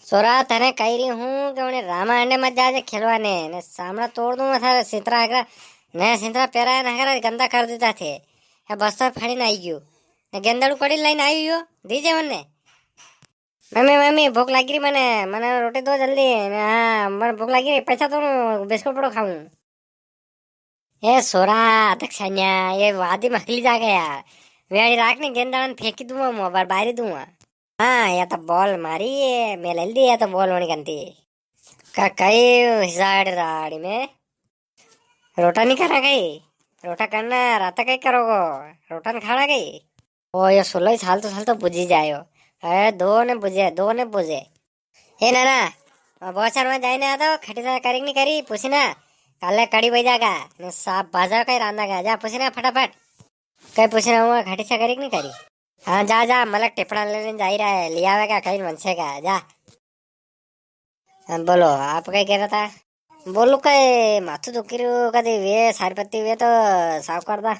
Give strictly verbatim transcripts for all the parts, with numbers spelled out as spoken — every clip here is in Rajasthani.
सोरा, तने कही रही हूँ कि उन्हें रामा अंडे मत जाजे खेलवा ने, ने सामना तोड़ दूंगा थारे सिंतरा हगरा, नया सिंतरा पेरा है ना हगरा, गंदा कर देता थे। ए बस्तर फाड़ी ना आई गयो, ने गेंदड़ू कड़ी लाइन आई हो, दीजे उन्हें। मम्मी, मम्मी, भूख लागी री मने, मने रोटी दो जल्दी। हाँ, मने भूख लागी री, पैसा दो, बिस्कुट पड़ो खाऊं। ए सोरा, अतक छान्या, ये वादी मखली जा गया। वेड़ी राख ने गेंदाड़न फेंकी दूंगा, मु अबार बारी दूंगा। हाँ, या तो बॉल मारी है, मैं ले ली, या तो बॉल होनी गंदी। का कई हिसाड़ राड़ी में। रोटा नहीं करा गई? रोटा करना, रात कई करोगो? रोटा नहीं खाना गई? ओ, यो सुलो ही साल तो, साल तो बुझी जायो। ए, दो ने बुझे, दो ने बुझे। ए नाना, बहुत साल में जाई ने आ तो, खटी सा करी कि नहीं करी, पूछी ना। काले कड़ी बजागा, ने साफ बाजार कई रांदा गा, जा पूछी ना फटाफट। कई पूछी ना हुआ, खटी सा करी कि नहीं करी? हाँ, जा, जा, मलक टिपड़ा लेने जा ही रहा है, ले आवेगा कई मनसेगा, जा। हाँ, बोलो, आप क्या कह रहा था? बोलो, कई माथो दुखी रो, कदी वे सारी पत्ती वे तो साफ कर दा।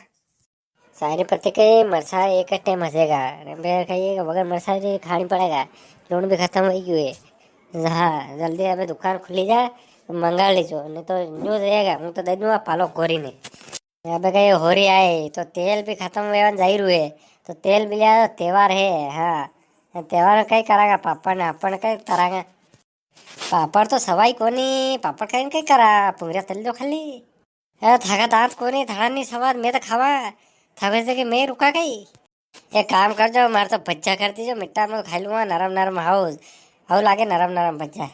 सारी पत्ती के मरसा एक टाइम हंसेगा, अरे बे कहिए कि बगैर मरसा री खानी पड़ेगा, लूण भी खत्म हो गई है। हाँ, जल्दी अबे दुकान खुली जा, मंगा लीजो, नहीं तो न्यू रहेगा, हूँ तो दे दूंगा पालो कोरी ने। अबे कहीं होरी आए तो तेल भी खत्म वेवन जाई रू है, तो तेल भी लिया, त्योहार है। हाँ, त्योहार में कई करांगा पापड़ ने, अपन कई तरांगा। पापड़ तो सवाई कोनी, पापड़ कई कई करा, पुंगरिया तल दो खाली। ए, थाका दांत कोनी, थाका नी सवाद, मैं तो खावा, थाके जगह मैं रुका कई। एक काम कर जो, मारे तो भज्जा कर दीजो, मिट्टा में खाई लूंगा, नरम नरम हाउस, हाउ लागे नरम नरम भज्जा।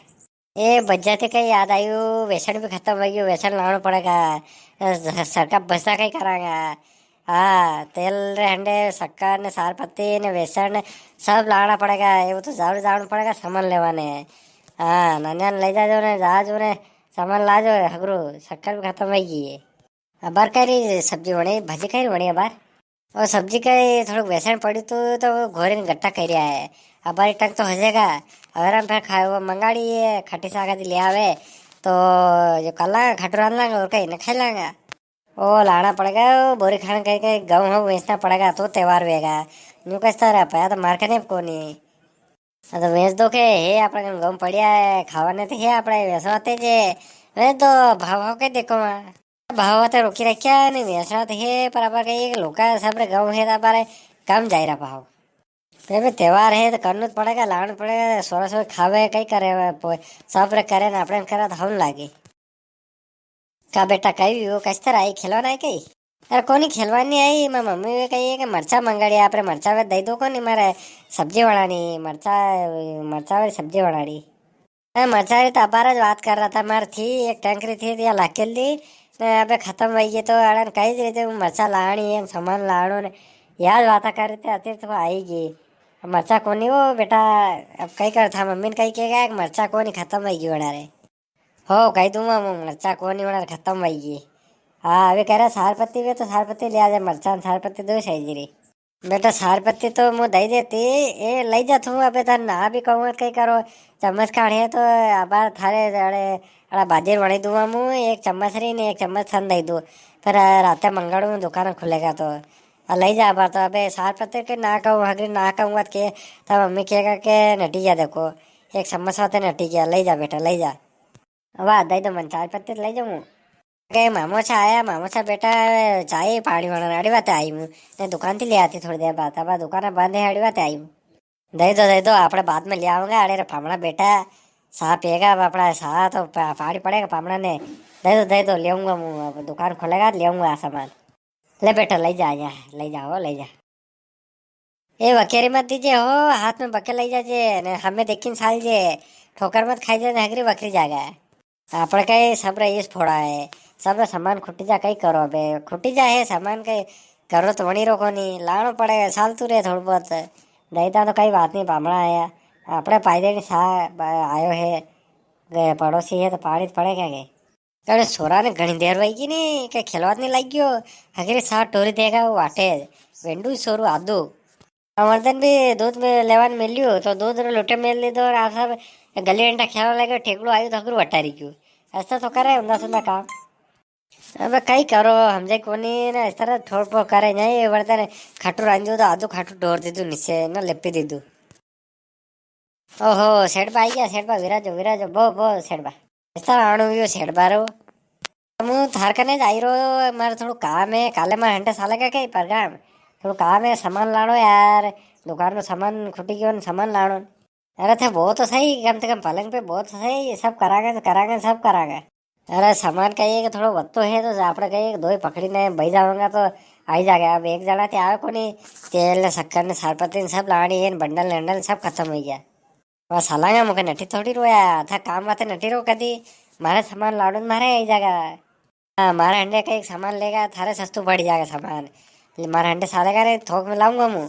ए, भज्जा ते कई याद आयु, वेसण भी खत्म हो गयो, वेसण लाणो पड़ेगा। अ, स-, सरका भज्जा कई करांगा। हाँ, तेल रे हंडे, शक्कर ने, सार पत्ती ने, वेसण ने, सब लाणा पड़ेगा। ये वो तो जरूर जाणो पड़ेगा सामान लेवा ने। हाँ, नान्या ने ले जाजो ने, जाजो ने, सामान लाजो, हगरू, शक्कर भी खत्म हो गई है। अबार कई री सब्जी बने, भाजी कई री बने अबार? और सब्जी का ये थोड़ो बेसन पड़ी तो, तो घोरी ने गट्टा कर रिया है। अबार टंक तो हो जाएगा। अगर हम फिर खाए, वो मंगाड़ी है, खट्टी साग आदि ले आवे, तो जो कल खाटू रांध लांगा और कई ने खाई लांगा। ओ लाना पड़ेगा, वो बोरी खान कई, कई गहूं हो बेचना पड़ेगा, तो त्योहार वेगा। न्यू कस्ता रहा, पया तो मार कने कोनी। हाँ, तो वेच दो के, हे, आपणे कन गहूं पड़िया है, खावा ने तो हे, आपणे वेचवा ते जे, वेच दो, भाव हो के देखो वहाँ। भाव तो रोकी रखिया है, नहीं वेचवा तो हे, पर आपणे कई एक लोका सब रे गहूं है, तो आपणे कम जाई रहा भाव। फिर भी त्योहार है, तो करना तो पड़ेगा, लाना पड़ेगा, सोरा सोरा खावे, कई करे, वो पो-, सब रे करे ना, आपणे करे तो हम लागे। का बेटा, कई हुयो, कस्तर आई, खेलवा ना आई कई? अरे कोनी, खेलवा नी आई, मारी मम्मी वे कही है कि मरचा मंगाड़ी, आप रे मरचा वे दई दो कोनी, मारे सब्जी बनानी, मरचा, मरचा वाली सब्जी बनानी। अरे मरचा री तो अबार ज बात कर रहा था, मारे थी एक टंकरी थी, या लाकेल दी, ने अबे खत्म हुई गई, तो अड़न कही ज रही थी, मरचा लानी है, सामान लानो ने, याद बात कर रहे थे, अति तो आई गई। मरचा कोनी वो बेटा, अब कई कर था, मम्मी ने कही के गया कि मरचा कोनी, खत्म हुई गई बना रे। हो, कही दूंगा, मु मरचा कोनी होना, खत्म वई गी। हाँ, अबे कह रहा सार पत्ती वे तो सार पत्ती ले आ जा, मरचा ने सार पत्ती दो सही जी री। बेटा, सार पत्ती तो मु दई देती, ए, लई जा तू, अबे थारे ना भी कहूँ, कई करो, चम्मच काढ़े तो अबार थारे, अड़े, अड़ा बाजेर वणी दूंगा मु, एक चम्मच री ने एक चम्मच थन दई दूँ। फिर राते मंगल में दुकान खुलेगा तो, आ, लई जा अबार तो, अबे सार पत्ती के ना कहूँ, हगरी ना कहूँ, बात के, तब मम्मी कहेगा के नटी गया देखो, एक चम्मच वाते नटी गया, लई जा बेटा, लई जा। वाह, दई दो मन, चाय पत्ती तो लई जाऊं। के मामोसा आया, मामोसा बेटा, चाय पानी वाला अड़ी बात आई हूँ। ने दुकान थी ले आती थोड़ी देर बाद, अब दुकान बंद है, अड़ी बात आई हूँ। दई दो, दई दो, आपणे बाद में ले आवांगा। अरे रे फामड़ा बेटा, सा पिएगा, अब आपणा सा तो पा-, पानी पड़ेगा फामड़ा ने। दई दो, दई दो, ले आऊंगा मु, अब दुकान खोलेगा, ले आऊंगा आ सामान। ले बेटा, लई जा, या, लई जा, ओ, लई जा। ए, वकेरी मत दीजे हो, हाथ में बके लई जाजे, ने हमें देखिन साल जे, ठोकर मत खाई जाए, ने हगरी वकरी जागा। आपणे कई सब रे इस फोड़ा है, सब रे सामान खुटी जा, कई करो अबे, खुटी जा है सामान, कई करो तो वणी रो कोनी, लाणो पड़े, साल तू रे थोड़ा बहुत। दई दा तो कई बात नहीं, पामणा आया, आपणे फायदे नहीं सा, ब-, आयो है, गए पड़ोसी है तो पानी तो पड़े क्या गए। अरे सोरा ने घणी देर वई गी नी, के खेलवा नी लाग गयो। हगरे साथ टोरी देगा वो वाटे, वेंडू ही सोरू आदू। अमरदन भी दूध में लेवान मिलियो, तो दूध रो लोटे मेल लीधो और आप सब गली डंडा खेलवा लगे, ठेकड़ो आयो तो हगरू वटारी गयो। ऐसा तो करे उंदा सुंदा काम। अब कई करो, हमजे कोनी ना, इस तरह ठोर पोर करे नहीं, वर्तन खाटू रांजू तो आदू खाटू ढोर दीदू नीचे ना, लेपी दीदू। ओहो, सेठ बा आई गया, सेठ बा, विराजो, विराजो, बो, बो, सेठ बा। इस तरह आणू वियो सेठ बा रो। मु थार कने जाई रो, मारे थोड़ो काम है, काले मारे हंडे सालेगा कई परगाम। थोड़ो काम है, सामान लाणो यार, दुकान रो सामान खुटी गयो ने, सामान लाणो। अरे थे बो तो सही, कम से कम पलंग पे बो तो सही, सब करांगा, करांगा, सब करांगा। अरे सामान कई है कि थोड़ो वत्तो है, तो आपणे कई है कि दोई पकड़ी ने बई जावांगा तो आई जागा। अब एक जणा ते आवे कोनी, तेल ने शक्कर ने सारपत्ती ने सब लाणी है, बंडल ने अंडल सब खत्म हुई गया। वा सालांगा, मुके नटी थोड़ी रोया था, काम वाते नटी रो कदी, मारे सामान लाणो ने मारे आई जागा। हाँ, मारे हंडे कई सामान लेगा, थारे सस्तू पड़ी जागा सामान। ले, मारे हंडे सालेगा रे, थोक में लाऊंगा मु,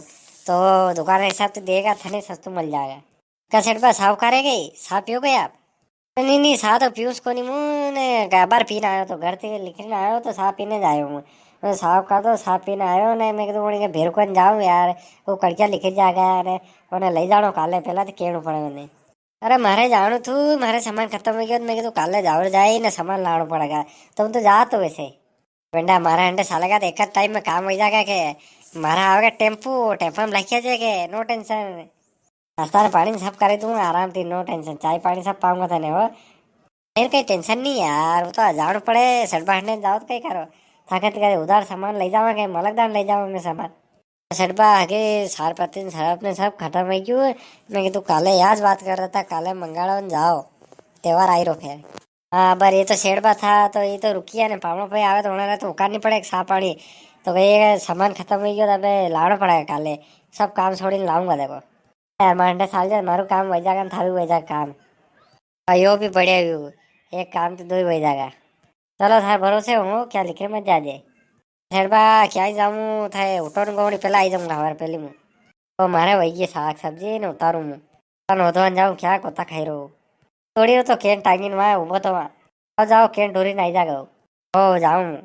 तो दुकान रे हिसाब से देगा, थाने सस्तू मिल जागा। का सेठ बा, साव कारे गई, साव पियो गए आप? नी, नी, सा तो पीऊस कोनी मु, ने अबार पीने आयो तो, घर ते लिखी ने आयो तो सा पीने ज आयो मु। तो सा का तो सा पीने आयो ने, मैं कीधु उनके भेर कोनी जाऊं यार, वो कड़किया लिखी जागा ने, उन्हें ले जानो काले, पहला तो केणो पड़े मैंने। अरे, मारे जाणू थू, मारे सामान खत्म हो गयो, तो मैं कीधु काले जावर जाए ने सामान लाणो पड़ेगा। तुम तो जा तो वैसे। बेंडा, मारे हंडे सालेगा तो एक टाइम में काम हो जागा के, मारा आवेगा टेम्पू, टेम्पू में लाखिया जाएगा, no tension। नाश्ता ने पानी सब करे दूं आराम थी, no tension, चाय पानी सब पाऊंगा तने हो। फिर कई tension नी यार, वो तो जाणू पड़े, सेठ बा हंडे जाओ तो कई करो, थाके तो कई उधार सामान ले जावा के, मलकदान ले जावा मैं सामान। सेठ बा आगे सार पत्ती ने सरप ने सब खत्म हो गयो। मैं कीधु काले याज बात कर रहा था, काले मंगाड़ो ने जाओ, त्योहार आई रो फिर। हाँ, पर ये तो सेठ बा था, तो ये तो रुकिया ने, पावणो पे आवे तो उन्हें तो उकारनी पड़े एक सा पानी। तो भाई, ये सामान खत्म हो गयो, तो अबे लाणो पड़ेगा काले। सब काम छोड़ी ने लाऊंगा, देखो। यार, मांडे साल जा, मारू काम वही जागा, थारू वही जागा काम। और यो भी बढ़िया व्यू, एक काम तो दो ही वही जागा। चलो, थारे भरोसे हूँ, क्या लिखे मत जाजे। सेठ बा, क्या ही जाऊँ, थारे उठो ने गोवड़ी पहला आई जाऊंगा, हमारे पहली मु। तो मारे वही ये साग सब्जी ने उतारू मु। तन होदवान जाऊं, क्या कोता खाई रो। थोड़ी हो तो केन टांगी ने वहाँ उबो तो वहाँ। आओ जाओ, केन डोरी ने आई जागा। ओ जाऊं।